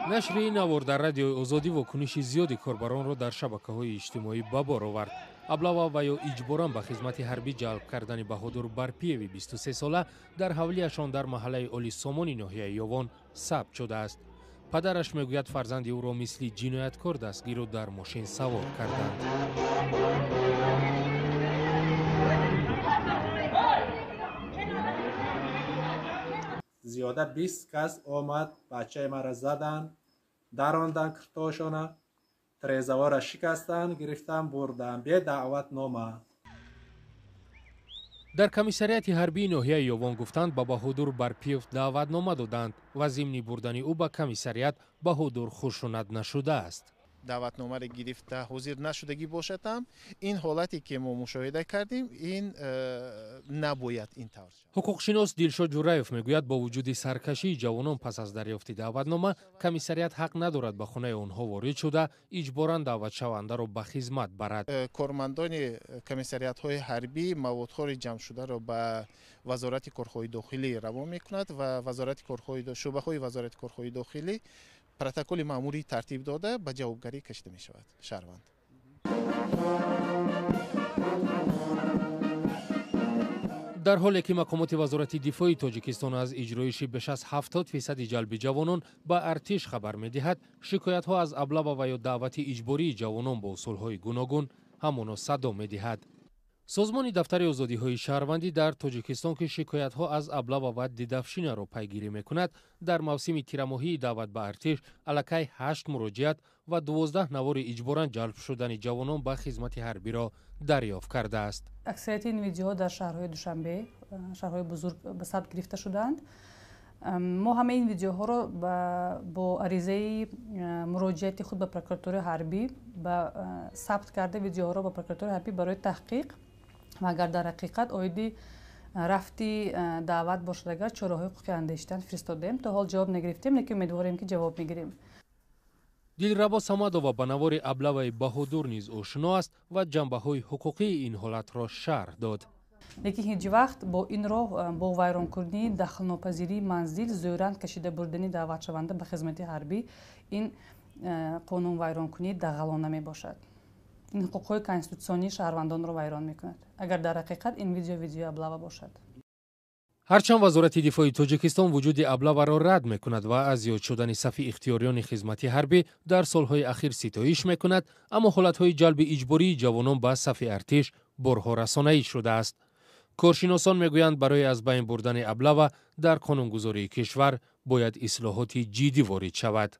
Нашри ин навор дар Радиои Озодӣ вокуниши зиёди корбаронро дар шабакаҳои иҷтимоӣ ба бор овард. Облава ва ё иҷборан ба хизмати ҳарбӣ ҷалб кардани Баҳодур Барпиеви 23сола дар ҳавлияшон дар маҳаллаи Олисомони ноҳияи Ёвон сабт шудааст. Падараш мегӯяд, фарзанди ӯро мисли ҷинояткор дастгиру дар мошин савор карданд. Зиёда 20 кас омад, бачаи маро заданд, дарондан киртошона, трезавора шикастанд, гирифтан бурдан бе даъватнома. Дар комиссариати ҳарбии ноҳияи Ёвон гуфтанд, ба Баҳодур Барпиев даъватнома доданд ва зимни бурдани ӯ ба комиссариат Баҳодур хушунат нашудааст. Даъватномаро гирифта ҳозир нашудагӣ бошад ҳам, ин ҳолате ки мо мушоҳида кардем, ин набояд ин тавр шавад. Ҳуқуқшинос Дилшод Ҷураев мегӯяд, бо вуҷуди саркашии ҷавонон пас аз дарёфти даъватнома, комиссариат ҳақ надорад ба хонаи онҳо ворид шуда иҷборан даъватшавандаро ба хизмат барад. Кормандони комиссариатҳои ҳарбӣ маводҳои ҷамъшударо ба Вазорати корҳои дохилӣ равон мекунад ва шӯъбаҳои Вазорати корҳои дохилӣ протоколи маъмурӣ тартиб дода ба ҷавобгарӣ кашида мешавад шаҳрванд. Дар ҳоле ки мақомоти Вазорати дифои Тоҷикистон аз иҷроиши беш аз 70% ҷалби ҷавонон ба артиш хабар медиҳад, шикоятҳо аз облава ва ё даъвати иҷбории ҷавонон бо усулҳои гуногун ҳамоно садо медиҳад. Созмони Дафтари озодиҳои шаҳрвандӣ дар Тоҷикистон, ки шикоятҳо аз облава ва дедовщинаро пайгирӣ мекунад, дар мавсими тирамоҳии даъват ба артиш аллакай 8 муроҷиат ва 12 навори иҷборан ҷалб шудани ҷавонон ба хизмати ҳарбиро дарёфт кардааст. Аксарияти ин видеоҳо дар шаҳрҳои Душанбе, шаҳрҳои бузург ба сабт гирифта шудаанд. Мо ҳамаи ин видеоҳоро бо аризаи муроҷиати худ ба прокуратураи ҳарбӣ ба сабт карда видеоҳоро ба прокуратураи ҳарбӣ барои таҳқиқ ва агар дар ҳақиқат оиди рафти даъват бошад, агар чораҳои ҳуқуқӣ андешидан фиристодем. То ҳол ҷавоб нагирифтем, лекин умедворем, ки ҷавоб мегирем. Дилрабо Самадова ба навори облаваи Баҳодур низ ошно аст ва ҷанбаҳои ҳуқуқии ин ҳолатро шарҳ дод. Лекин ҳеҷ вақт бо ин роҳ, бо вайронкунии дахлнопазирии манзил, зӯран кашида бурдани даъватшаванда ба хизмати ҳарбӣ, ин қонунвайронкунии дағалона мебошад. Ин ҳуқуқҳои конститутсионии шаҳрвандонро вайрон мекунад, агар дар ҳақиқат ин видео видеои облава бошад. Ҳарчанд Вазорати дифои Тоҷикистон вуҷуди облаваро рад мекунад ва аз зиёд шудани сафи ихтиёриёни хизмати ҳарбӣ дар солҳои ахир ситоиш мекунад, аммо ҳолатҳои ҷалби иҷбории ҷавонон ба сафи артиш борҳо расонаӣ шудааст. Коршиносон мегӯянд, барои аз байн бурдани облава дар қонунгузории кишвар бояд ислоҳоти ҷиддӣ ворид шавад.